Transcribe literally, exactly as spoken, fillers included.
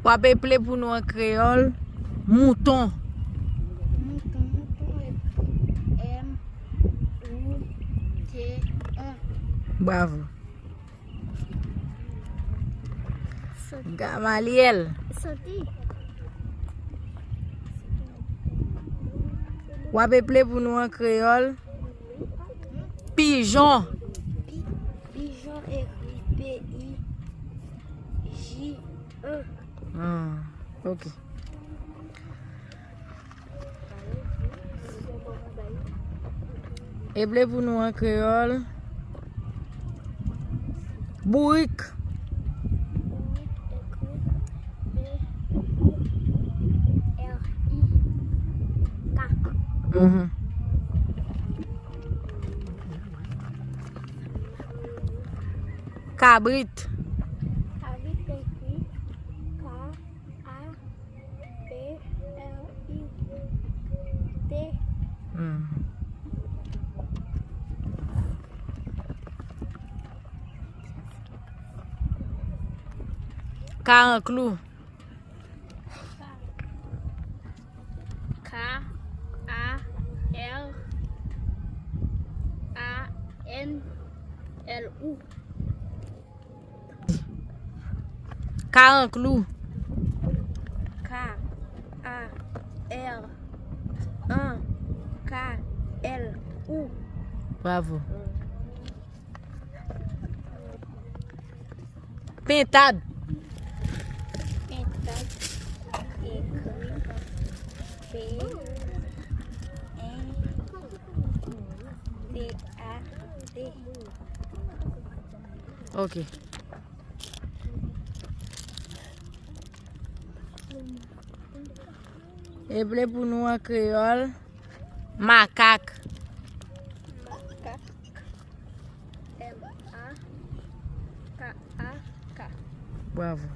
W ap eple pou nou an kreyòl, mouton. Mouton, mouton, epi M, O, T, O. Bravo. Soti. Gamalyèl. Soti. W ap eple pou nou an kreyòl. Pijon. Pi-, pijon ekri P I J O. Ah, ok. Eple pou nou an kreyòl. Bourik. Bourik ekri B O U R I K. Mhm. Kabrit. Kabrit ekri K A B R I T. Hmm. Karanklou. K A R A N L O. Karanklou. K A R A N K L O. Bravo. Pentad. Pentad ekri P N T A D. Ok. Eple pou nou an kreyòl. Makak. Makak. M A K A K. Bravo.